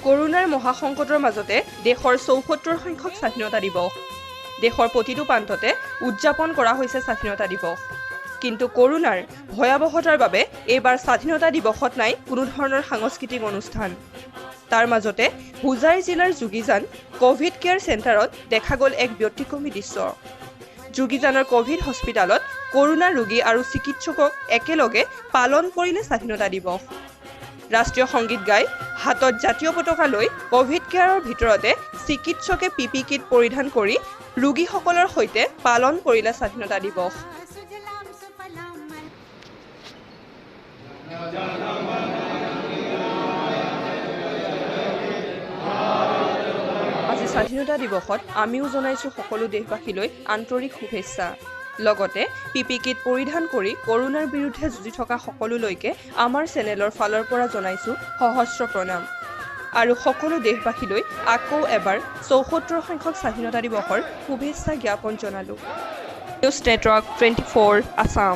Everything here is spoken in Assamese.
কৰোনাৰ মহাসংকটৰ মাজতে দেশৰ ৭৪ সংখ্যক স্বাধীনতা দিৱস। দেশৰ প্ৰতিটো প্ৰান্ততে উদযাপন কৰা হৈছে স্বাধীনতা দিৱস। কিন্তু কৰোনাৰ ভয়াৱহতাৰ বাবে এইবাৰ স্বাধীনতা দিৱসত নাই কোনো ধৰণৰ সাংস্কৃতিক অনুষ্ঠান। তাৰ মাজতে হোজাই জিলাৰ যোগীজান কোভিড কেয়াৰ চেণ্টাৰত দেখা গ'ল এক ব্যতিক্ৰমী দৃশ্য। যোগীজানৰ কোভিড হস্পিতালত কৰোনা ৰোগী আৰু চিকিৎসকক একেলগে পালন কৰিলে স্বাধীনতা দিৱস। ৰাষ্ট্ৰীয় সংগীত গাই হাতত জাতীয় পতাকা লৈ কোভিড কেয়াৰৰ ভিতৰতে চিকিৎসকে পিপি কিট পৰিধান কৰি ৰোগীসকলৰ সৈতে পালন কৰিলে স্বাধীনতা দিৱস। আজি স্বাধীনতা দিৱসত আমিও জনাইছো সকলো দেশবাসীলৈ আন্তৰিক শুভেচ্ছা। লগতে পিপি কিট পৰিধান কৰি কৰোনাৰ বিৰুদ্ধে যুঁজি থকা সকলোলৈকে আমাৰ চেনেলৰ ফালৰ পৰা জনাইছো সহস্ৰ প্ৰণাম। আৰু সকলো দেশবাসীলৈ আকৌ এবাৰ ৭৪ সংখ্যক স্বাধীনতা দিৱসৰ শুভেচ্ছা জ্ঞাপন জনালো। News network 24 Assam.